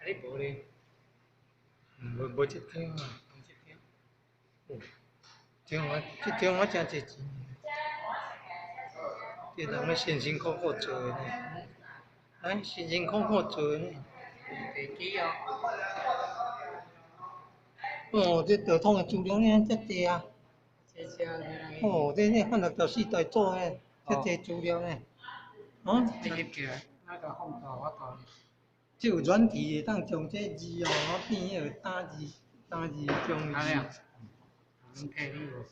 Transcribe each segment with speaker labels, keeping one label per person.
Speaker 1: 你無咧？
Speaker 2: 無無這張啊。
Speaker 1: 無這張。
Speaker 2: 哦，這我這張我誠濟錢。這人咧辛辛苦苦做的呢，哎，辛辛苦苦做的呢。
Speaker 1: 地基哦。
Speaker 2: 哦，這道統的資料呢，遮濟啊！
Speaker 1: 這這。
Speaker 2: 哦，這這漢六十四代祖的，遮濟資料呢。哦。
Speaker 1: 你翕起來，啊，共放大我大。
Speaker 2: 這有軟體會當將這字哦，變彼个打字，打字將字。
Speaker 1: 阮替你無。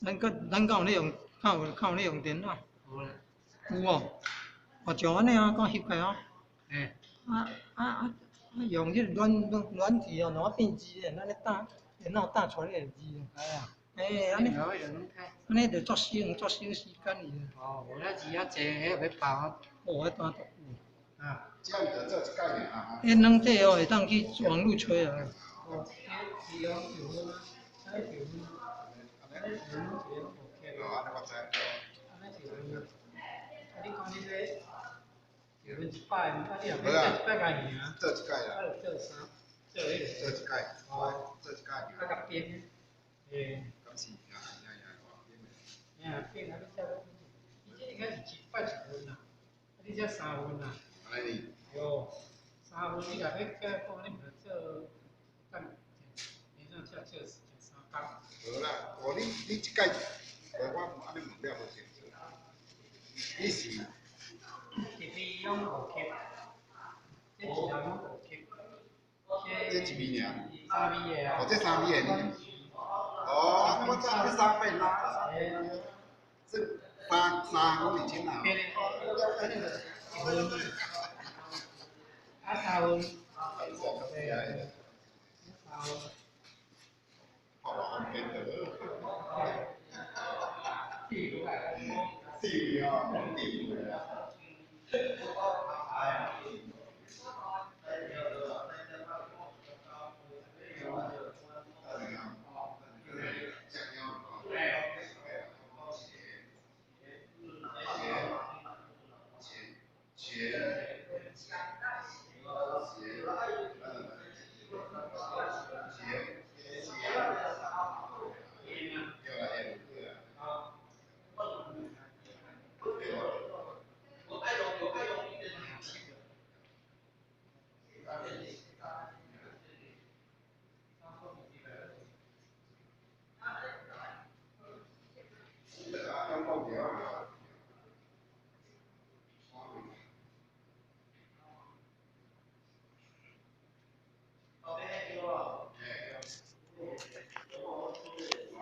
Speaker 2: 咱閣咱敢有咧用，敢有敢有咧用電腦？
Speaker 1: 無啦。
Speaker 2: 有哦，哦像按呢啊，敢翕開哦。
Speaker 1: 欸。
Speaker 2: 啊啊啊！用彼个軟軟軟體哦，讓變字的，咱咧打電腦打出來个字。
Speaker 1: 哎呀。
Speaker 2: 欸，按呢，按呢就足省足省時間去。
Speaker 1: 哦，無啦字較濟，彼欲包。
Speaker 2: 哦，彼單足久。
Speaker 1: 啊。
Speaker 3: 這樣就做一擺爾啊。
Speaker 2: 彼軟體哦，會當去網路揣啊。
Speaker 1: 哦，這字哦，就好啊，這就好。按呢就好，
Speaker 3: 哦，按呢我知。
Speaker 1: 按呢就好。啊，你講你這結婚一擺，啊，你若欲做一擺共爾
Speaker 3: 做一擺啦。
Speaker 1: 啊，就做三，做彼個。
Speaker 3: 做一擺，哦，做一擺。
Speaker 1: 啊，共編，欸。
Speaker 3: 敢是，啊呀呀，我編的。
Speaker 1: 嘿，編啊，你才伊這應該是一擺一份啦，啊，你這三份啦。
Speaker 3: 按呢。
Speaker 1: 對，三份你若欲這講，你毋著做，等，你怎才做食三工？
Speaker 3: 無啦，哦，你你這擺，無我按呢問了無清楚。你是？
Speaker 1: 一味攏五級，這一項攏五級。
Speaker 3: 這一味爾？
Speaker 1: 三味的啊。
Speaker 3: 哦，這三味的爾。哦，我知你三份啦。這三三攏是錢啊。
Speaker 1: 對對。按呢就是一份。啊，三份。對。三份。
Speaker 3: 好方便的。對哦，